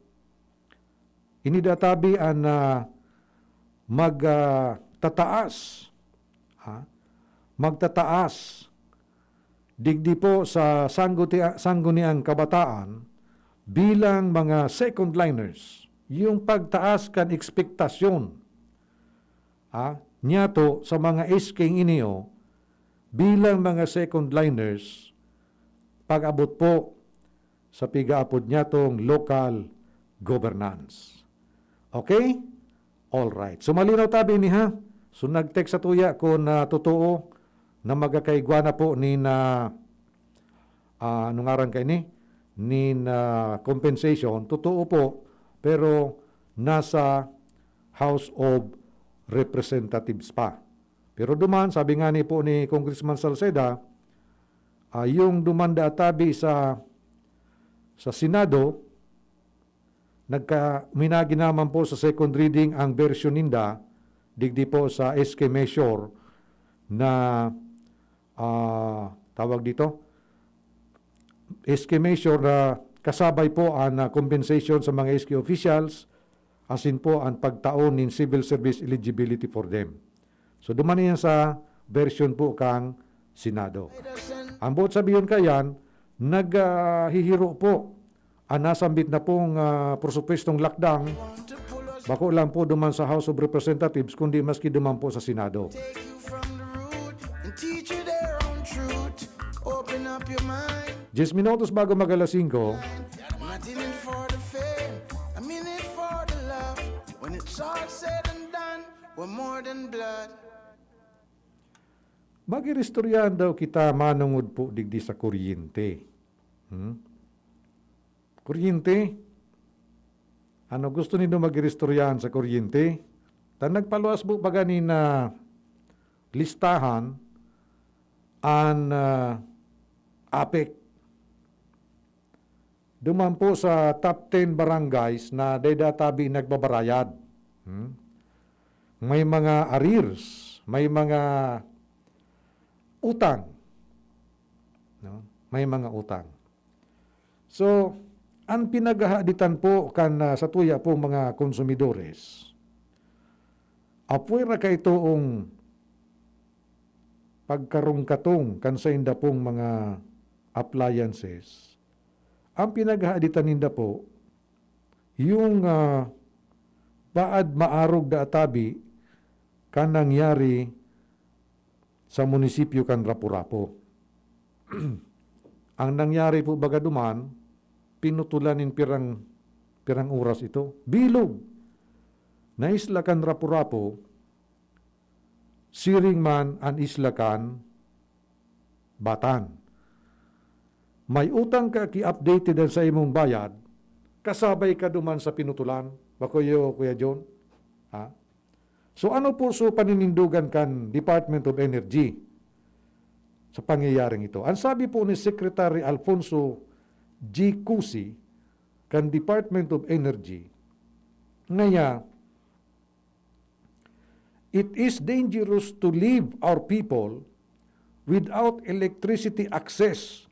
Ini daa tabi an, ah, mag, ah, tataas, ha? Magtataas digdi po sa sangguti-, sangguniang kabataan bilang mga second liners. Yung pagtaas kan ekspektasyon, ha, niyato sa mga S K ini, oh, bilang mga second liners, pag-abot po sa pigaapod niyatong local governance. Okay? All right. So, malinaw tabi ini, ha? So, nag-text sa tuya kung, ah, totoo na magkakaigwa na po nin, ah, ah, ano ngaran kaini? Nin, ah, compensation. Totoo po, pero nasa House of Representatives pa. Pero duman, sabi nga ni po ni Congressman Salceda, ah, yung duman daa tabi sa, sa Senado, nagka-, minagi naman po sa second reading ang version ninda, digdi po sa S K measure na, ah, tawag dito, S K measure na kasabay po ang, ah, compensation sa mga S K officials, asin po ang pagtao nin civil service eligibility for them. So, duman yan sa version po kang Senado. Ang buot sabihon kayan, nag, ah, hihiro po An nasambit na pong, ah, presupuestong lakdang, bako lang po duman sa House of Representatives, kundi maski duman po sa Senado. Diyes minutos bago mag alas singko. Magiristoryahan daw kita manongod po digdi sa kuryente. Hmm? Kuryente? Ano, gusto nindo magiristoryahan sa kuryente? Ta nagpaluwas po pa ganin na listahan an, ah, APEC. Duman po sa top ten barangays na dai da tabi nagbabarayad. Hmm? May mga arrears, may mga utang. No? May mga utang. So, an pinaghahaditan po kan, ah, satuya pong mga konsumidores, apwera kaitong pagkarungkatong kan sainda pong mga appliances, an pinaghahaditan ninda po, yung, ah, paad maarog da tabi kan nangyari sa munisipyo kan Rapu-Rapu. Ang nangyari po baga duman, pinutulan nin pirang, pirang oras ito. Bilog na isla kan Rapu-Rapu, siring man an isla kan Batan. May utang ka ki updated an sa imong bayad, kasabay ka duman sa pinutulan. Bako iyo, Kuya John? Ha? So, ano po so paninindugan kan Department of Energy sa pangyayaring ito? Ang sabi po ni Secretary Alfonso G. Cusi kan Department of Energy, ngaya, "It is dangerous to leave our people without electricity access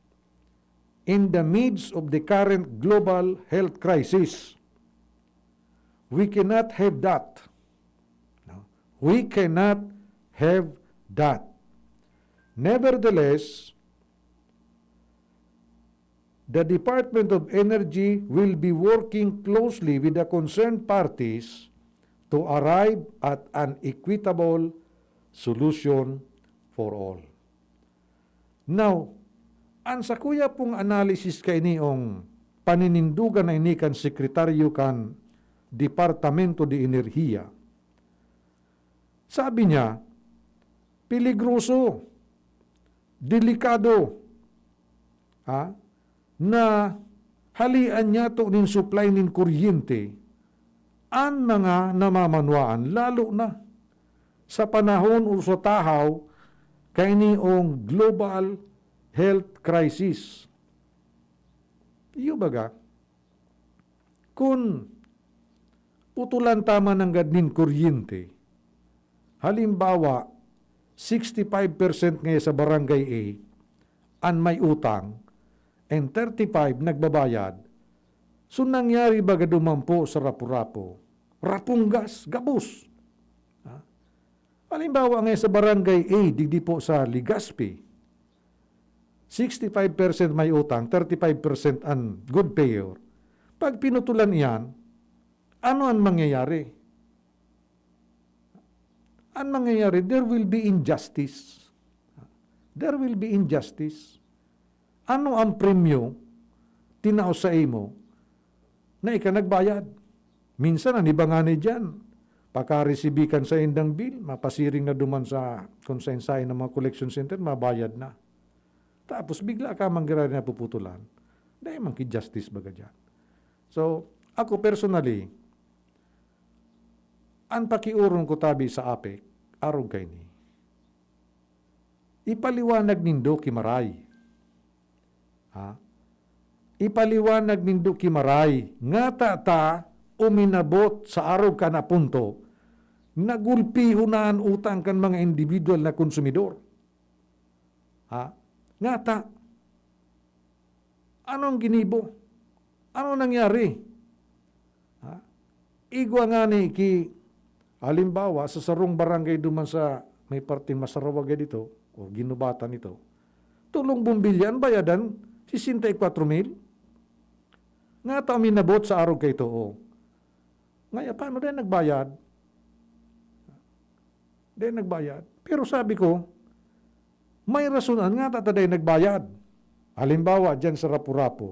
in the midst of the current global health crisis. We cannot have that. No? We cannot have that." Nevertheless, the Department of Energy will be working closely with the concerned parties to arrive at an equitable solution for all. Now, an sakuya pong analysis kaini, ong paninindugan na ini kan sekretaryo kan Departamento de Enerhiya, sabi niya, peligroso, delikado, ha, na halian niyato nin supply nin kuryente an mga namamanwaan, lalo na sa panahon o sa tahaw kaini ong global health crisis. Iyo baga, kun putulan ta man nanggad nin kuryente, halimbawa, sixty-five percent ngaya sa Barangay A an may utang, and thirty-five nagbabayad, so nangyari baga duman po sa Rapu-Rapu, Rapunggas, gabos. Ha? Halimbawa ngaya sa Barangay A, digdi po sa Legazpi, sixty-five percent may utang, thirty-five percent an good payer. Pag pinutulan iyan, ano an mangyayari? An mangyayari, there will be injustice. There will be injustice. Ano ang premyo tinao saimo na ika nagbayad? Minsan, an iba ngani diyan, pakaresibi kan saindang bill, mapasiring na duman sa, kung saen-saen na mga collection center, mabayad na. Tapos, bigla ka man giraray napuputulan. Dai man ki justice baga diyan. So, ako personally, an pakiorong ko tabi sa APEC, arog kaini. Ipaliwanag nindo ki Maray. Ha? Ipaliwanag nindo ki Maray, ngata ta uminabot sa arog kan punto na gulpihon na an utang kan mga individual na konsumidor. Ha? Ngata. Ano ang ginibo? Ano nangyari? Ha? Igwa ngani ki, halimbawa, sa sarong barangay duman sa may parteng Masarawaga dito, o Ginubatan ito, tolong bombilya an bayadan, sesenta y cuatro mil. Nga ta uminabot sa arog kaito, oh. Ngaya, paano dai nagbayad? Dai nagbayad. Pero sabi ko, may rason an nga ta ta dai nagbayad. Halimbawa, diyan sa Rapu-Rapu,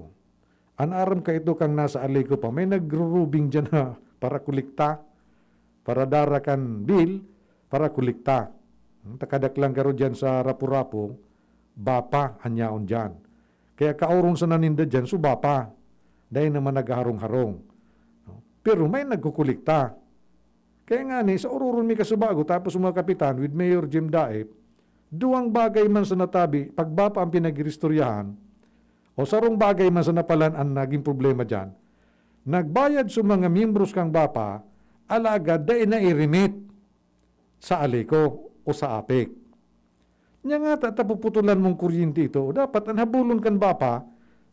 an aram kaito kan nasa Aleco pa, may nagrurubing diyan na para kolekta, para dara kan bill, para kolekta. Hmm, ta kadaklan garo diyan sa Rapu-Rapu, bapa an yaon diyan. Kaya kaoron sana ninda diyan, so bapa. Dai naman naghaharong-harong. No? Pero may nagkukolekta. Kaya ngani, sa ororon mi kasubago, tapos mga kapitan, with Mayor Jim Daep, duwang bagay man sa natabi, pag bapa ang pinag-iristoryahan, o sarong bagay man sa napalan an naging problema diyan, nagbayad sa mga miyembros kan bapa, alagad dai na i-remit sa Aleco o sa APEC. Nya nga ta, ta puputulan mong kuryente ito, dapat an habulon kan bapa,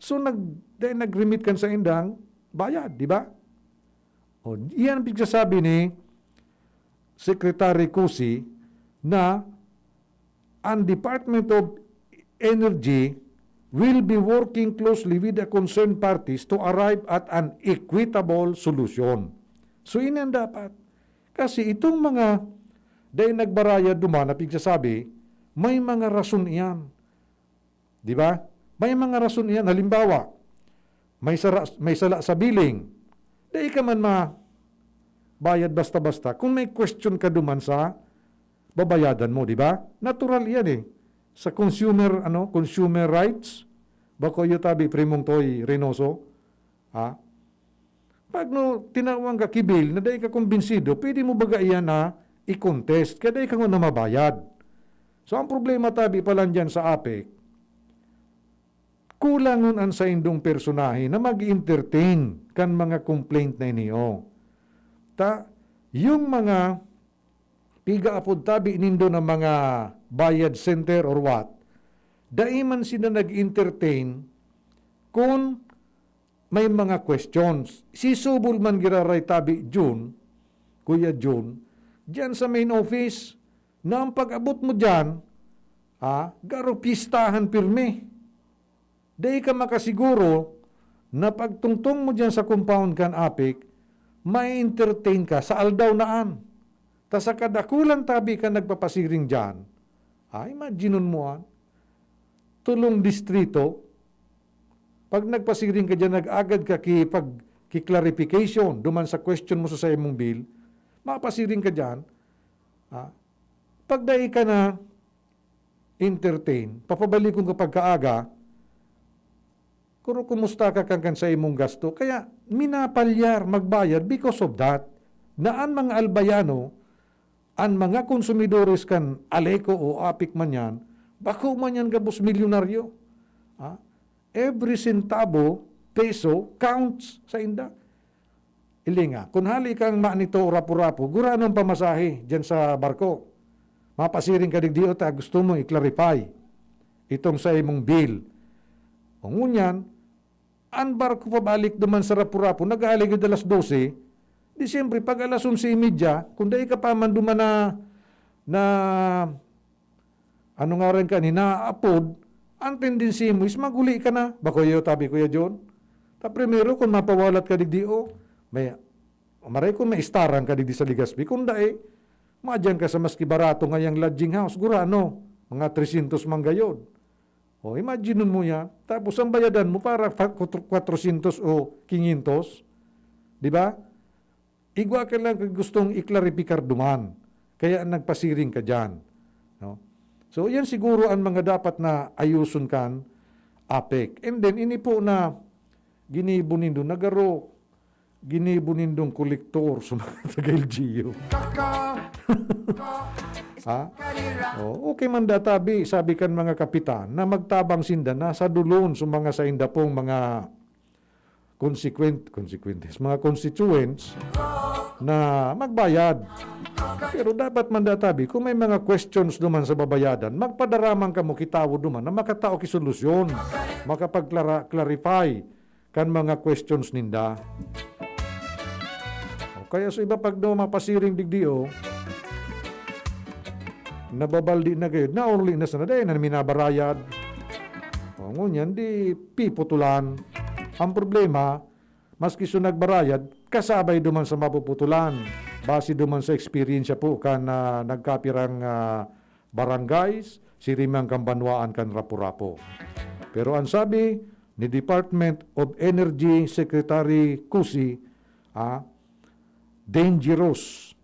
so nag-, dai nag-remit kan saindang bayad, di ba? O, iyan ang pigsasabi ni Secretary Cusi na an Department of Energy will be working closely with the concerned parties to arrive at an equitable solution. So, ini ang dapat. Kasi itong mga dai nagbarayad duman na pigsasabi, may mga rason iyan. Di ba? May mga rason iyan. Halimbawa, may sara-, may sala sa billing. Dai ka man mabayad basta-basta. Kung may question ka duman sa babayadan mo, di ba? Natural iyan eh. Sa consumer, ano, consumer rights, bako iyo tabi, Primong Toy Reynoso, ha? Pag no, tinawag ka ki bill na dai ka kumbinsido, pwede mo baga iyan na i-contest, kaya dai ka ngona mabayad. So, ang problema tabi pa lang diyan sa APEC, kulangon an saindong personahe na mag-entertain kan mga complaint na ini, oh. Ta, yung mga pigaapod tabi nindo na mga bayad center or what, dai man sila nag-entertain kun may mga questions. Sisubol man giraray tabi, Jun, Kuya Jun, diyan sa main office, na ang pag-abot mo diyan, ah, garo pistahan pirmi. Dai ka makasiguro na pagtungtong mo diyan sa compound kan APEC, ma-entertain ka sa aldaw na an. Ta sa kadakulan tabi ka nagpapasiring diyan, ah, imaginon mo an, tulong distrito, pag nagpasiring ka diyan, nag-agad ka ki pag-, ki clarification duman sa question mo sa saimong bill, mapasiring ka diyan, ah, pag dai ka na entertain, papabalikon ka pagkaaga, kuro kumusta ka kan, kan sa imong gasto. Kaya minapalyar magbayad because of that, na an mga Albayano, an mga konsumidores kan Aleco o APEC man yan, bako man yan gabos milyonaryo. Ha? Every centavo, peso, counts sa inda. Ilinga, kun hali kang manito o Rapu-Rapu, gurano ang pamasahe diyan sa barko. Mapasiring ka digdi, o ta, gusto mo i-clarify itong sa imong bill. O ngunyan, an barko pabalik duman sa Rapu-Rapu, nag-aaligid alas dose, di siyempre, pag alas onse y media, kung dai ka pa man duman na, na ano ngaran ka ni, naapod, ang tendency mo is mag-uli ka na. Bako iyo, tabi, Kuya John. Ta primero, kung mapawalat ka digdi, o, may, maray kung maistaran ka digdi sa Legazpi. Kung dai, madyan ka sa maski barato ngayang lodging house, gurano, mga trescientos man gayod. O, imagine mo yan. Tapos ang bayadan mo para fa-, kwatro-, kwatrosyentos o kinyentos. Di ba? Igwa ka lang kung gustong i-klaripikar duman. Kaya nagpasiring ka diyan, no? So, yan siguro ang mga dapat na ayuson kan APEC. And then, ini po na ginibo nindo, nagaro, ginibo nindong kolektor sa mga taga-L G U. Ha? Oh, okay man da tabi, sabi kan mga kapitan, na magtabang sinda na sa dulon sa mga sainda pong mga consequent-, consequentes, mga constituents na magbayad. Pero dapat man da tabi, kung may mga questions duman sa babayadan, magpadaraman kamo kitawo duman na makatao ki solusyon, makapagklara-, clarify kan mga questions ninda. O kaya sa iba, pag daw mapasiring digdi, o, nababaldi na gayod, naorli na sana, dai na minabarayad. O, ngunyan, di piputulan. Ang problema, maski so nagbarayad, kasabay duman sa mapuputulan. Base duman sa eksperyensya po kan, ah, nagkapirang, ah, barangays, siring man kan banwaan kan Rapu-Rapu. Pero ang sabi ni Department of Energy Secretary Cusi, ah, dangerous.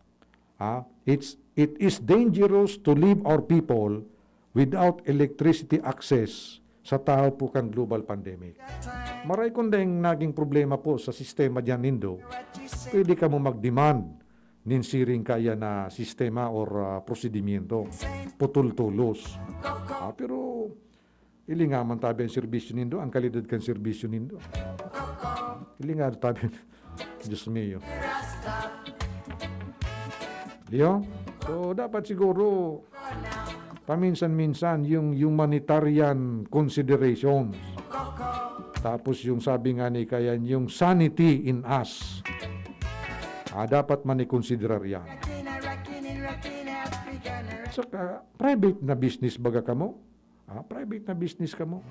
Ah, it's, it is dangerous to leave our people without electricity access sa tahaw po kan global pandemic. Maray kun dai naging problema po sa sistema diyan nindo, pwede kamo mag-demand nin siring kaya na sistema or, ah, prosedimyento. Putol-tulos. Ah, pero ilinga man tabi ang serbisyo nindo, ang kalidad kan serbisyo nindo. Ilinga tabi. Diyos mio. Diyo? So, dapat siguro, paminsan-minsan, yung humanitarian considerations. Tapos yung sabi nga ni Kayan, yung sanity in us. Ah, dapat man ikonsiderar yan. Saka, private na business baga kamo? Ah, private na business kamo.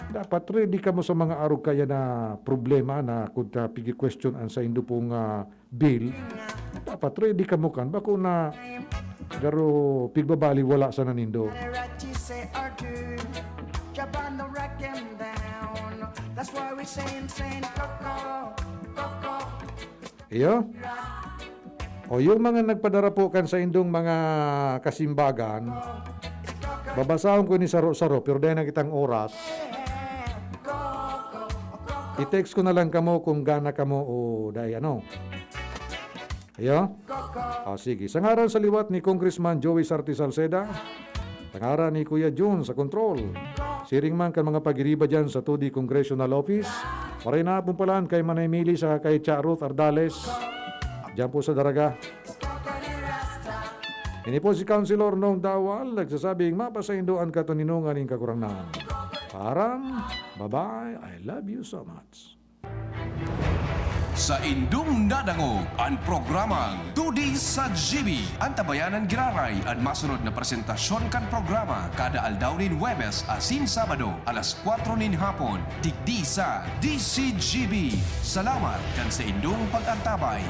Dapat ready kamo sa mga arog kaya na problema na kung ta pigi-question an saindo pong, ah, bill. Dapat ready kamo kan bako na garo pigbabali wala sa nanindo. Japan the wreck him down. That's why we saying, saying, Coco, Coco. Iyo? O yung mga nagpadara po kan saindong mga kasimbagan, babasahon ko ni saro-saro, pero dai na kitang oras. I-text ko na lang kamo kung gana kamo o dai ano. Iyo? O sige, sa ngaran sa liwat ni Congressman Joey Sarte Salceda, sa ngaran ni Kuya Jun sa control, siring man kan mga pagiriba dyan sa two D Congressional Office, maray na hapon palan kay Manay Mili saka kay Cha Ruth Ardales, dyan po sa Daraga. Ini po si Councilor Nong Dawal, nagsasabing mapasaindo an katoninongan nin Kagurangnan. Paaram, bye-bye, I love you so much. Saindong nadangog an programang Todi sa G B. Antabayanan giraray an masunod na presentasyon kan programa kada aldaw nin Huwebes asin Sabado, alas kwatro nin hapon, digdi sa D C G B. Salamat kan saindong pag-antabay.